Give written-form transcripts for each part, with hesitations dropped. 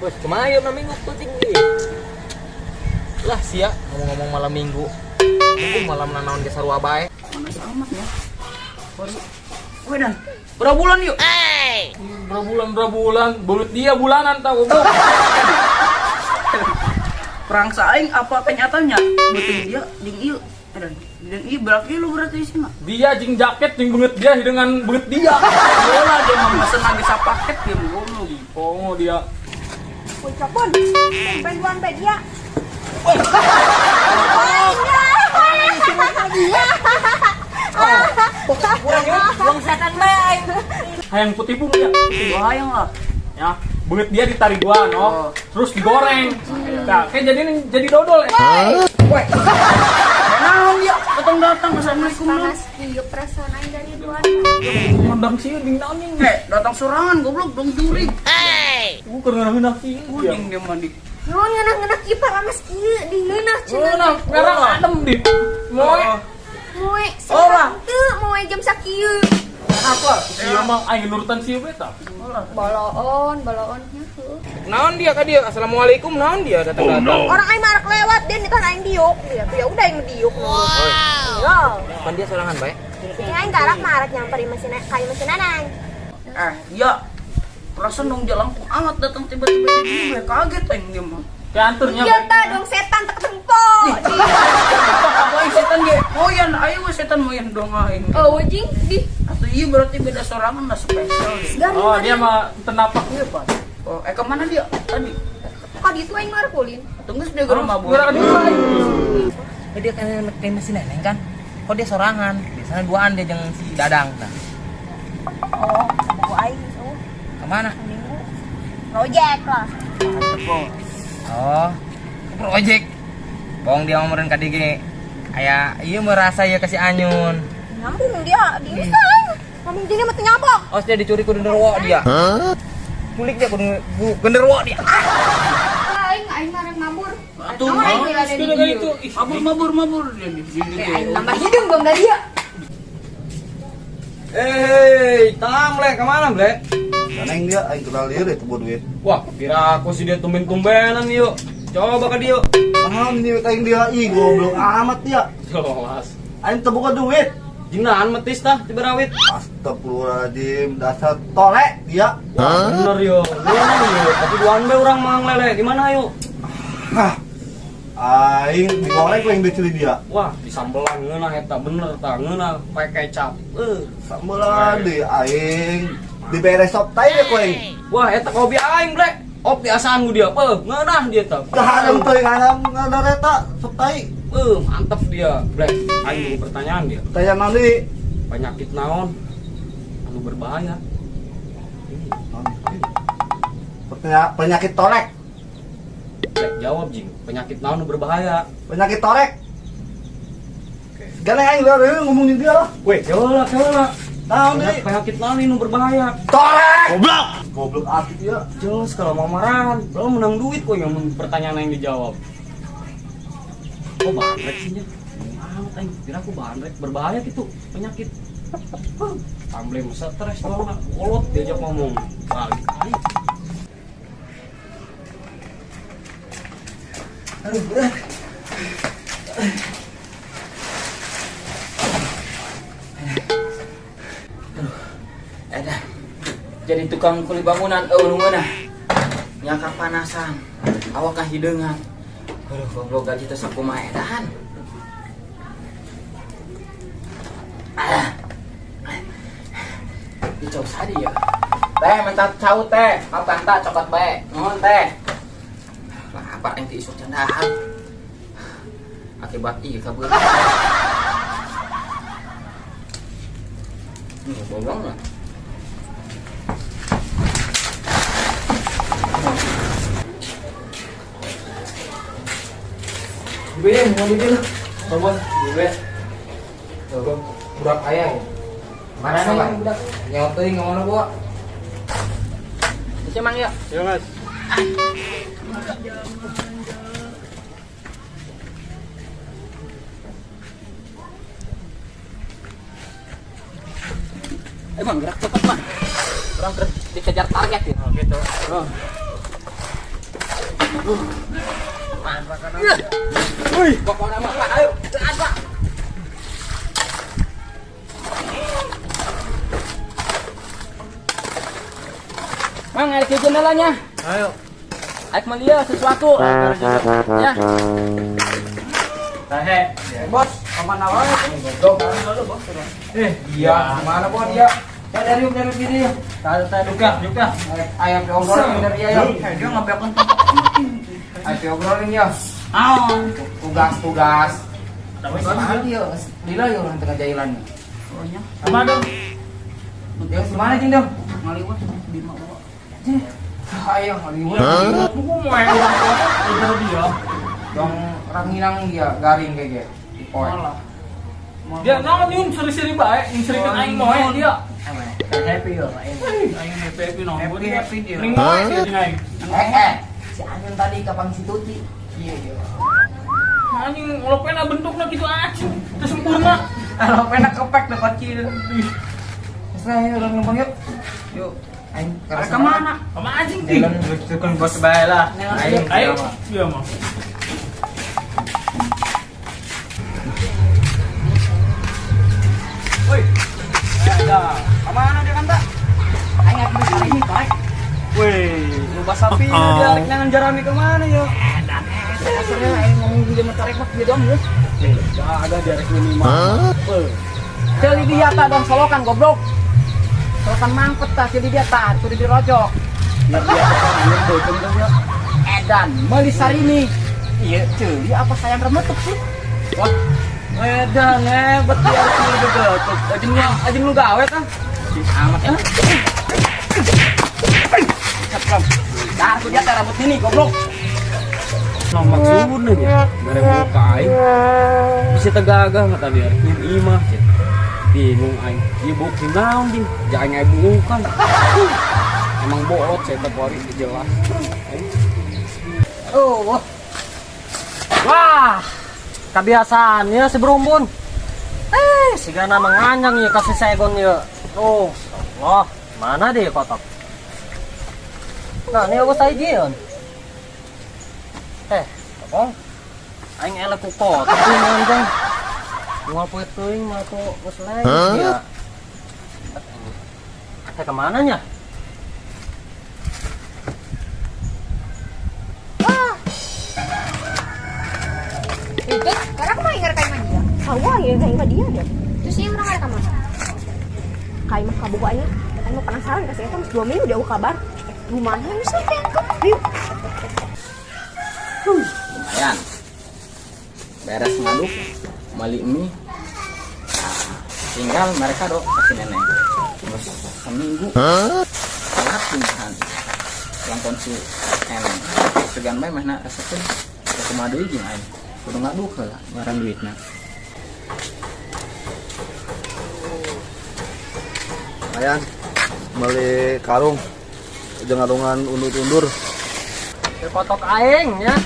Bos, kumaha ieu malam minggu penting ieu. Lah sia ngomong-ngomong malam minggu. Aku malam nanaon ge sarua bae. Panas amat ya. Woi Dan, berapa bulan yuk? Berapa bulan, belut dia bulanan tau goblok. Perang saing apa kenyataannya? Betul dia jeung ieu. Dan dan ieu berarti lu berarti sih mah. Dia jeung jaket jeung beungeut dia dengan beungeut dia. Bola dia mah mesen lagi sapaket dia mah goblok. Oh, dia. Woi copon, tumben bae dia. Uang setan bae aing. Hayang putih pun ya. Bahaya lah. Ya, beungeut dia ditarik gua no. Oh. Terus digoreng. Nah, kayak jadi jadi dodol ya. Woi. Naon dia datang-datang assalamualaikum lu. Panas kieu perasaan aing dari luar. Ngondang sih ding naon ning. Eh, datang sorangan goblok dong jurig. Keur ngeunah sih. Kuning dia mandi. Naon ngeunah-ngeunah kieu paranas kieu di ngeunah cenah. Ngeunah, ngarang adem di. Moe. Moe sekarang teu moe jam sakieu. Apa? Sia mah aing nurutan sia beta. Baloon, baloon nya heuh. Naon dia ka dia? Assalamualaikum naon dia datang-datang. Orang aing marak lewat dia kan aing diuk. Ya ya udah aing diuk nurut. Iya. Pan dia sorangan bae. Ini aing garak marak nyamperin mesin kayu mesin nanang. Eh, ya. Perasaan dong jalan ku amat datang tiba-tiba di gue kaget aing dia mah. Kayak anturnya. Iya ta dong setan tak tempo. Apa aing setan ge? Moyan, ayo we setan moyan dong aing. Oh, jing di. Atau iya berarti beda sorangan lah spesial. Garing. Oh, dia mah tenapak ieu, Pak. Oh, kemana dia tadi? Kok ditu aing marah kulin. Tunggu dia ke rumah bu. Gerak dia aing. Dia kan kayak mesin neneng kan. Kok dia sorangan? Biasanya duaan dia jeung si Dadang tah. Oh, buku aing so. Kemana? Minggu. Project lah. Oh, ke project. Bohong dia ngomongin ka DG. Aya ieu merasa ieu kasih anyun. Nyambung dia di aing. Ngomong gini mah teu nyambung. Oh, dia dicuri ku genderuwo dia. Culik dia ku genderuwo dia. Aing aing marah mabur. Atuh, Naon aing ngeladen Sudah di itu. dieu? Mabur mabur mabur dia di sini. Eh, aing tambah hidung bang dari dia. Eh, tam le, kemana ble? Neng dia aing kenal dia deh tebur duit. Wah, kira aku sih dia tumben-tumbenan yuk. Coba ke dia. Paham nih aing dia ih goblok amat dia. Jelas. Aing teu boga duit. Jinaan metis tah tiba rawit. Astagfirullahaladzim, dasar tolek dia. Wah, bener yo. Bener yo. Tapi duaan be orang mang lele. Di mana yuk? Hah. Aing digoreng ku aing dicuri dia. Wah, disambelan ngeunah eta bener tah ngeunah pakai kecap. Sambelan di aing dibere sop tai ku aing. Wah, eta kopi aing ble. Op diasaan ku dia. Peuh, ngeunah dia tah. Kaharem teuing haram ngadar eta sop tai. Mantep dia, ble. Aing mau pertanyaan dia. Tanya nanti. Penyakit naon anu berbahaya? Penyakit torek. Ble, jawab jing. Penyakit naon anu berbahaya? Penyakit torek. Gana aing udah ngomongin dia lah. Weh, jawab lah, jawab lah. Naon deui? Penyakit naon ini berbahaya? Torek. Goblok. Goblok asli dia. Jelas kalau mau marahan, lo menang duit kok yang pertanyaan yang dijawab. Oh bandrek sih nya. Amat aing, kira aku bandrek berbahaya gitu penyakit. Tamble stres doang, kolot diajak ngomong. Balik aing. Aduh, berat. Aduh, ada. Jadi tukang kuli bangunan eueuh nu ngeunah. Nya kapanasan, awak kahideungan. Aduh, goblok gaji teh sakumaha edan. Ah. Dicau sadi ya. Teh minta cau teh, kapan tak coklat bae. Nuhun teh. Lah apa aing teh isuk candahan. Akibat ieu kabur. Bolong lah. Gue mau di lah. Coba gue. Coba budak ayah ya. Mana nih budak? Nyawa teuing ka mana gua? Bisa mang ya? Iya, Mas. Bang, gerak cepat, Bang. Orang dikejar target ya. Oh, gitu. Oh. Wih, pokoknya mah Pak, ayo, tekan Pak. Mang, ayo ke jendelanya. Ayo. Ayo melihat sesuatu. Ya. Tahe. Bos, kemana wae? Goblok. Iya, gimana bos dia? Ya dari gini. Tahu duka, duka. Ayo diobrolin dari dia ya. Dia ngabeakeun tempat. Ayo diobrolin ya. Ah, Tugas-tugas. Mana dia? Lila ya orang tengah jailan. pokoknya Sama dong. Ya semana jing dong? ngaliwat bima bawa. Ayo ngaliwat. Aku mau yang orang tua tuh dia. Dong ranginang dia garing kayak gitu. Poe. Malah. Dia naon nyun seri-seri bae, yang serikeun aing moe dia. Happy yo. Aing happy naon. Happy happy dia. Ring moe sih jeung aing. Si Anyun tadi kapan si Tuti? Iya iya. Anjing lopena bentukna kitu acing, teu sempurna. Kalau enak kepek deh kecil. Terus ayo orang numpang yuk. Yuk. Aing Arek kemana? Sama anjing ting. Jalan tukang bos bae lah. Aing Ayo, iya mah. Woi. Ada. Kemana dia kan tak? Aing aku bisa ini tarik. Woi, lupa sapi dia arek nangan jarami kemana yo? Kasarnya aing ngomong dia mau tarik mah dia dong ya. Gak ada dia arek minimal. Celi dia tak dong solokan goblok. Solokan mangkut tak celi dia tak kudu dirojok. Edan meuli sarimi. Iya celi apa sayang remetuk sih? Wah, edan hebat dia arek meuli gegetuk. Ajeng lu gawe tah. Amat ya. Cepet. Dah aku dia rambut ini goblok. Nah, maksudnya dia bareng muka aing. Bisa tegagah kata dia arek nyin imah. Bingung aing. Ieu bukti naon ding? Jangan aing bukan. Emang bolot saya tepori jelas. Oh, Wah, kebiasaannya si Berumbun. Sigana menganyang ya kasih segon ya. Oh, Allah, mana dia kotok? Nah, ini aku saya jion. Tokong. Aing elek ku kotok ini nganjang. Moal poe teuing mah tuh geus lain ya. Kemana nya? Itu sekarang mah ingat kayak dia. Sawah ya kayak dia deh. Terus sih orang ada kamar. Kayak mah kabukuannya. Aing mah penasaran kasih itu 2 minggu dia kabar. Rumahnya bisa tengkep. Lumayan. Beres ngaduk, mali mie. Tinggal mereka dok kasih nenek. Terus seminggu. Telat pindahan. Langkon si nenek. Segan bae mehna resepkeun. Kumaha deui jeung aing. Kudu ngaduk heula ngaran duitna. Lumayan beli karung jeung ngadungan undur-undur. Kotok aing ya.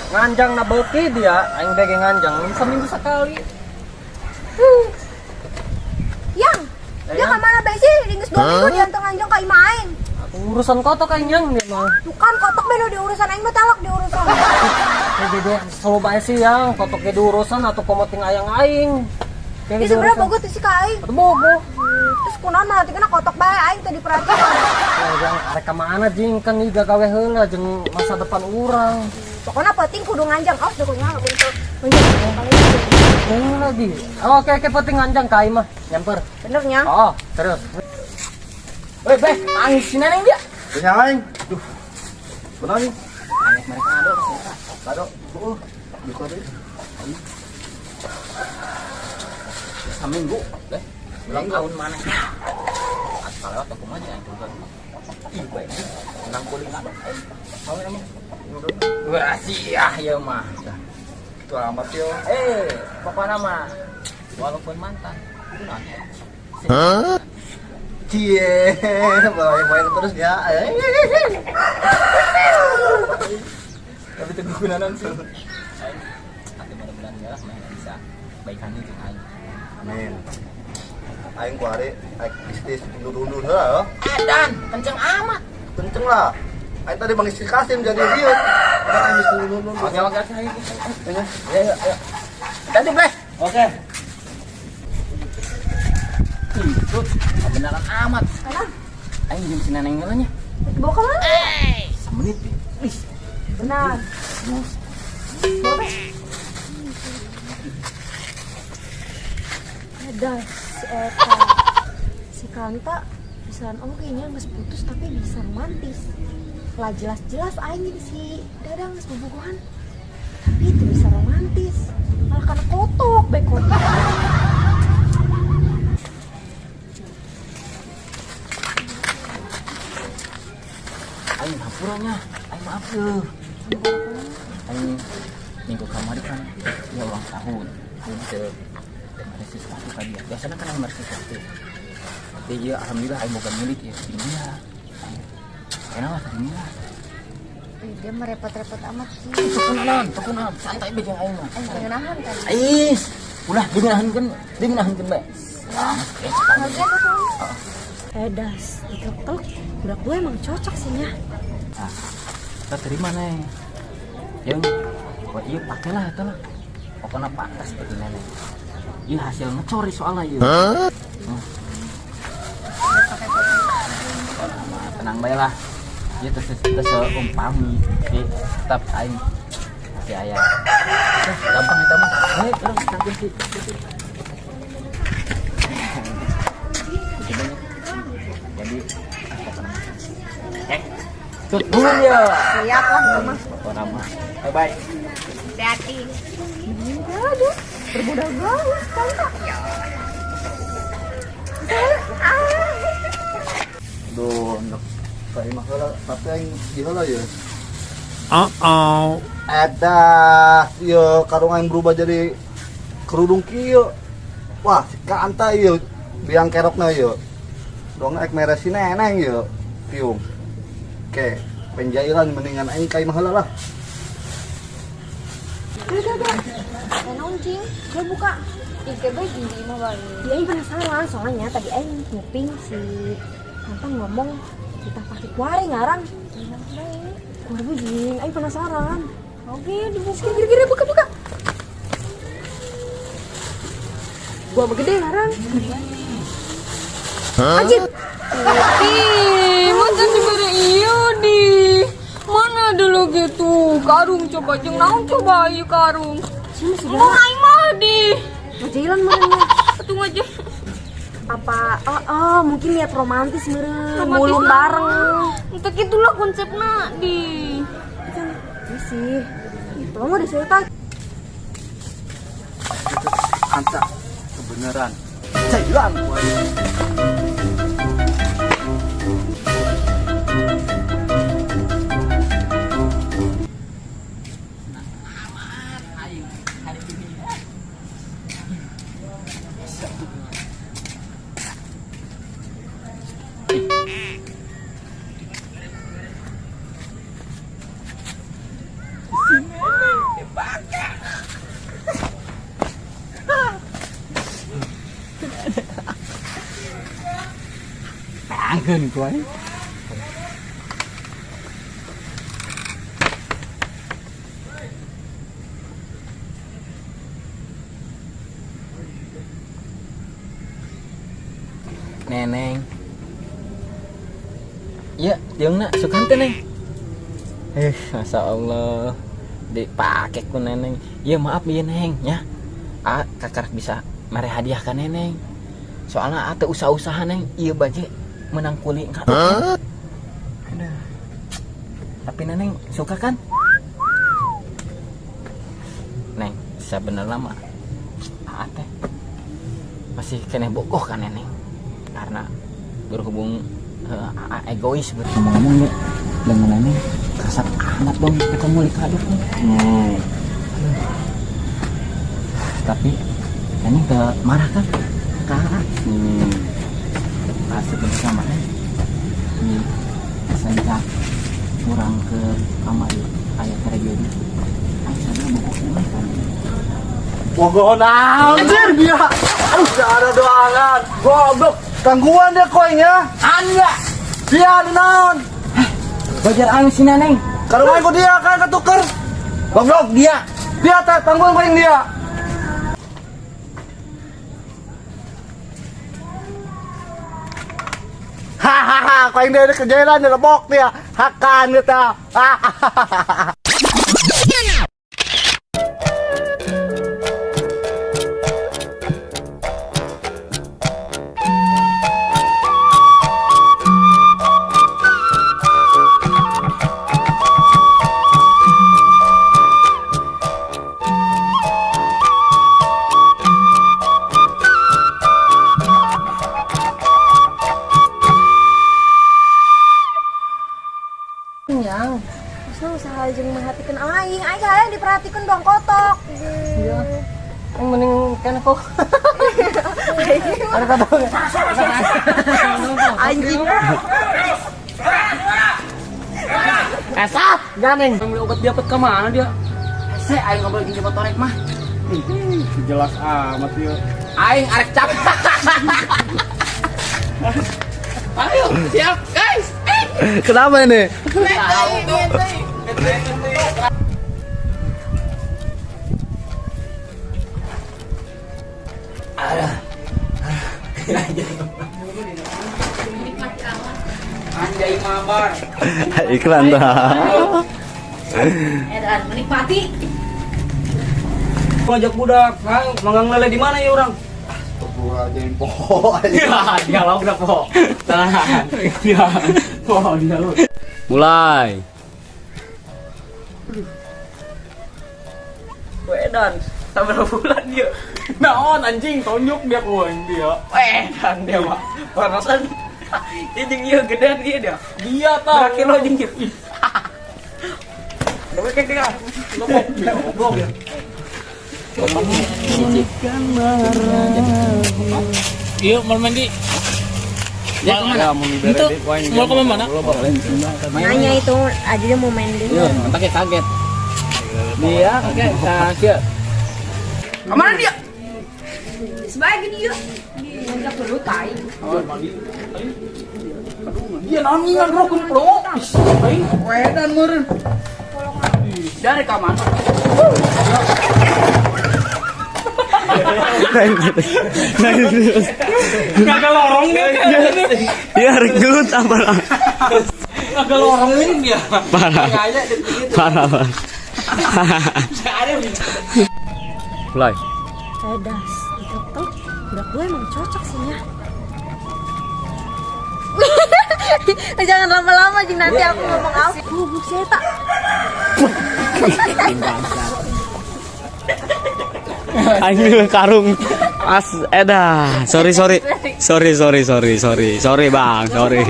Nganjang na beuki dia, aing bege nganjang seminggu sekali. Yang, dia kemana bae sih? Ringges 2 minggu dia teu nganjang ka imah aing. Urusan kotok aing yang dia mah. Bukan kotok beno diurusan aing mah talak diurusan. Jadi selalu bae sih yang kotoknya diurusan atau komoting ayang aing. Di sebelah bogo tuh si ka aing. Atau bogo. Terus kunaon mah tinggal kotok bae aing teu diperhatikan. Yang arek ka mana jing kan ieu gagawe heula jeung masa depan urang. Pokoknya penting kudu nganjang awas deh kunyah untuk nganjang. Lagi. Oke, oke penting nganjang ka aing mah nyamper. Benernya? Oh, serius. Woi, beh, nangis si neneng dia. Punya aing. Duh. Benar nih. Nangis mereka ado siapa? Ado. Heeh. Bisa deh. Seminggu, deh. Ulang tahun mana? Asal lewat aku mah jangan juga. Ih, bae. Menang kuling ado. Mau emang. Rahasia ya mah. Itu amat yo. Pokoknya mah walaupun mantan, itu nanya. Hah? Cie, main-main terus ya. Tapi itu gunanan sih. Atau mudah-mudahan ya lah, main bisa baikan itu aing. Amin. Aing ku hari aing bisnis undur-undur heula. Edan, kenceng amat. Kenceng lah. Aing tadi bang si Kasim jadi ieu. Aing geus nulun. Oke, oke, oke. Ayo, ayo, ayo, ayo. Tadi, Bleh. Oke. Itu beneran amat. Kenapa? Aing jeung si Neneng heula nya. Bawa kemana? Semenit, please. Benar. Bawa be. Ada si Eta. Si Kanta bisa oke nya geus putus tapi bisa romantis. Lah jelas-jelas aing jeung si Dadang geus bobogohan. Tapi itu bisa romantis. Malah karena kotok, bae kotok. Aing hampuranya, aing maaf yeuh. Aing minggu kamari kan ya ulang tahun. Aing teu mere sesuatu ka dia. Biasanya kan aing mere sesuatu. Tapi ieu alhamdulillah aing boga milik ya jeung dia. Enak lah tadi lah. Ih, dia merepot-repot amat sih. Teu kunaon, santai be jeung aing mah. Aing teu ngeunahan kan. Ais, ulah dia ngeunahankeun bae. Bagian tuh. Edas, diteluk-teluk, budak gue emang cocok sih nya. Nah, kita terima neng. Yang, buat iya pakailah itu lah. Pokoknya pantas bagi nenek. Iya hasil ngecori soalnya iya. Tenang bae lah. Iya terus seumpami, tapi tetap aing masih aya. Gampang itu mah. Hei, urang tanggung sih. Jadi tut dulu ya. Siap lah itu mah. Pokoknya mah. Bye bye. Hati-hati. Aduh, berbudak gaul Kanta. Duh, ndek ka imah heula, tapi aing di heula ye. Uh-oh. Eta ieu karung aing berubah jadi kerudung kieu. Wah, si Kanta ieu biang kerokna ieu. Dong ek mere si Neneng ieu. Piung. Oke, penjailan mendingan aing ka imah heula lah. Udah. Naon cing? Gue buka. Ih, bae di imah bae. Dia aing penasaran soalnya tadi aing nguping si Kanta ngomong kita pakai kuari ngarang. Kuari bujing, aing penasaran. Oke, dibuka. Kira-kira buka. Gua gede ngarang. Anjir. Ih, macam diberi iyo di. Mana dulu gitu? Karung coba jeung naon coba ieu karung. Mau aing mah di. Ngajailan mana? Atuh aja. Apa? Oh, mungkin niat romantis meureun, Romantis mulung mah. bareng. Untuk itulah konsepna di. Iya sih. Tolong udah cerita. Kanta kebenaran. Jailan ku aing. Tangkeun ku aing. Neneng. Iya, jeung na suka teh Neng. Masya Allah. Dipake ku Neneng. Iya, maaf ieu Neng nya. A kakarak bisa mere hadiah ka Neneng. Soalna a teu usaha-usaha Neng, ieu baje menang kuli ka. Aduh. Tapi Neneng suka kan? Neng, sebenarnya mah a teh masih keneh bogoh ka Neneng. Karena berhubung egois ngomong-ngomong ya dengan Neneng kasar amat dong kita mulai kaduk nih. Tapi Neneng ke marah kan ke pas sebenarnya sama Neng di sejak kurang ke kamar ayah tragedi ayah sadar bogoh keneh kan. Bogoh naon anjir dia. Aduh, gak ada doangan. Goblok. Gangguan dia koinnya. Anda. Dia naon? Bajar aing si Neneng. Karung aing ku dia kan ketuker. Goblok dia. Dia teh tanggung aing dia. Hahaha, kau yang dia kerjaan dia lebok dia. Hakan dia teh. Hahaha. Yang, terus usaha jeung merhatikan aing, aing kalian diperhatikan dong kotok. Iya. Yang mending kan kok. Ada kata Anjing. Esat, ganeng. Yang beli obat diabetes ke mana dia? Hese aing ngobrol jeung motorek mah. Jelas amat ya. Aing arek cap. Ayo, siap guys. Kenapa ini? Anjay mabar. Iklan dah. Edan menikmati. Ngajak budak, Kang, manggang lele di mana ya orang? Astagfirullahaladzim, po. Ya, dia lauk dah, po. Tahan. Ya. Po, dia lauk. Mulai. Wedan, sabar bulan dia. Naon anjing tonjok dia ku aing dia. Wedan dia mah. Panasan. Dia jeung ieu gedean ieu dia. Dia tahu. Berapa kilo jeung ieu? Udah kayak dia. Goblok ya. Iya, mau mandi. Ya kemana? Itu mau ke mana? Nanya itu, aja dia mau main dulu. Iya, kaget kaget. Dia kaget kaget. Kemana dia? Sebagai dia. Ngajak dulu tai. Dia naon ngingan bro kumplok. Aing Wedan meureun. Dari kamar. Kagak lorong dia. Ya, rek gelut apa lah. Kagak lorongin dia. Parah. Parah. Mulai. Edas, itu tuh budak gue emang cocok sih ya. Jangan lama-lama jing nanti aku ngomong apa. Goblok sih eta. Aing karung as edah. Sorry sorry. Sorry sorry sorry sorry. Sorry Bang, sorry.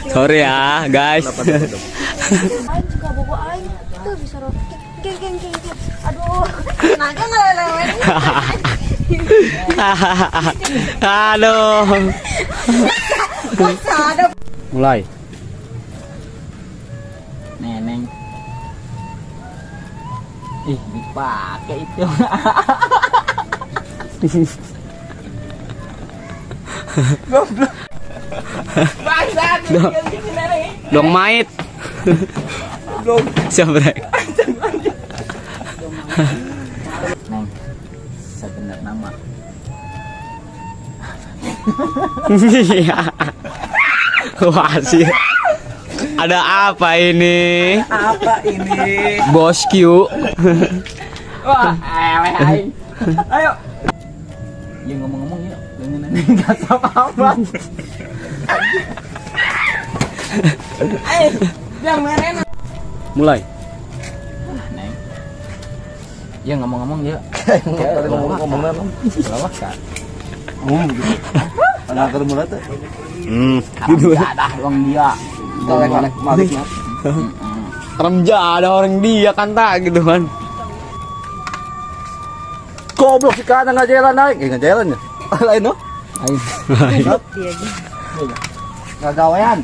Sorry ya, guys. Aing juga bobo aing tuh bisa roh. Geng geng geng geng. Aduh, tenaga ngelelewen. Aduh. Masa ada Mulai. Neneng. Ih, dipakai itu. Goblok. Bangsat. Dong mait. Siap, Brek. Neng, sebenarnya mah Iya. Wah, sih. Ada apa ini? Apa ini? Bos Q. Wah, eleh aing. Ayo. Ya ngomong-ngomong ya, lengan enggak apa-apa. Yang meren. Mulai. Neng. Ya ngomong-ngomong ya. Ngomong-ngomong Lawak kan. Ada keur mulai teh. Gitu. Ada orang dia. Tolek maliknya. Remja ada orang dia kan tak gitu kan. Goblok si kanan nggak jalan naik, nggak jalan ya. Lain no. Ayo. Nggak gawean.